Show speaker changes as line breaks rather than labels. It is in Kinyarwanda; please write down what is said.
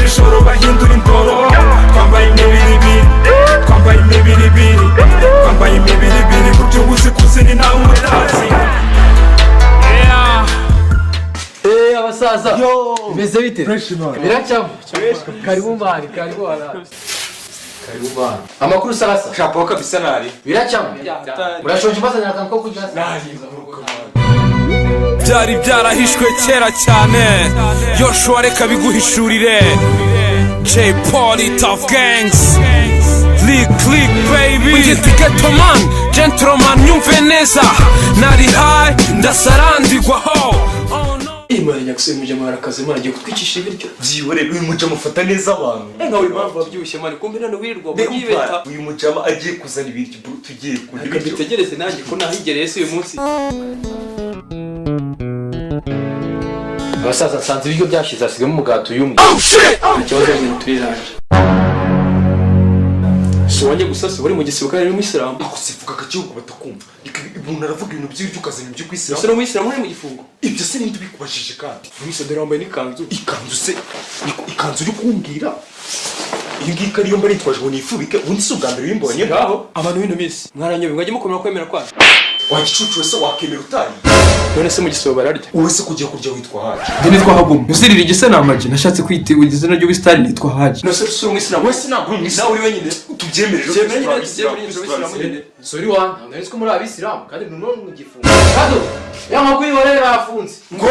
Nijoro bahindura indoro. Twambaye imibiri ibiri, twambaye imibiri ibiri, twambaye imibiri ibiri. Buryo uzi kuzina nawe utazi. Yeah.
Eh, abasaza, bimeze bite? Biracamo. Karibu man, karibu wala. Karibu man. Amakuru sasa?
Shapo kabisa, nari.
Biracamo. Urashonje? Mbazanira akantu ko kurya.
Byari byarahishwe kera cyane, Yoshua reka biguhishurire. J Polly, Tough Gangs, Lick Click baby. Ngiti ghetto man, gentleman, nyumve neza. Nari high ndasarandigwaho. Oh no.
Imana nyagasani, mujya arakaze Imana agiye kutwicisha ibiryo.
Byihorere, uyu mujama ufata neza abantu.
Nkawe impamvu wabyibushye man, kumbe none wirirwa yibeta.
Uyu mujama agiye kuzana ibiryo bro, tugiye kurya
Reka
ibiryo.
mbitegereze nanjye ko nahigereye se uyu munsi.
Abasaza, nsanze ibiryo byashize, hasigamo umugati uyumwe.
Nta kibazo, ibintu turiranje. Si uwanjye gusa, si uri mu gisibo kandi uri umuyisilamu.
Ako sivuga akagihugu batakumva. Umuntu aravuga ibintu by'ibiryo, ukazana ibyo
Ese
kwisilamu.
ni umuyisilamu uri mu gifungo?
Ibyo se ninde ubikubajije kandi?
Umuyisilamu wambaye n'ikanzu.
Ikanzu se ikanzu uri kumbwira iyi ngiyi ko ariyo mba nitwaje ngo nifubike? Ubundi si ubwa mbere uyimbonye.
Ngaho abantu b'ino minsi mwaranyobe, mwajya mukomera kwemera kwanyu.
Wagicucu se, wakemera utariye?
None se mu gisibo bararya?
Wowe se kugiye kurya witwa Haji?
Njye nitwa Hagumu. Uzirira igisa ni amagi, nashatse kwita izina ry'ubusitani, nitwa Haji. None se si umuyisilamu?
Wowe se ntabwo uri umuyisilamu?
Nawe uri wenyine.
Tubyemere rero.
Tubyemere nyine, tubyemere nyine, turi nyine.
Sorry wa, ntabwo nari nzi ko muri abisilamu kandi none mu gifungo. Kado, ya nkoko uyihorere, bafunze.
Ngo?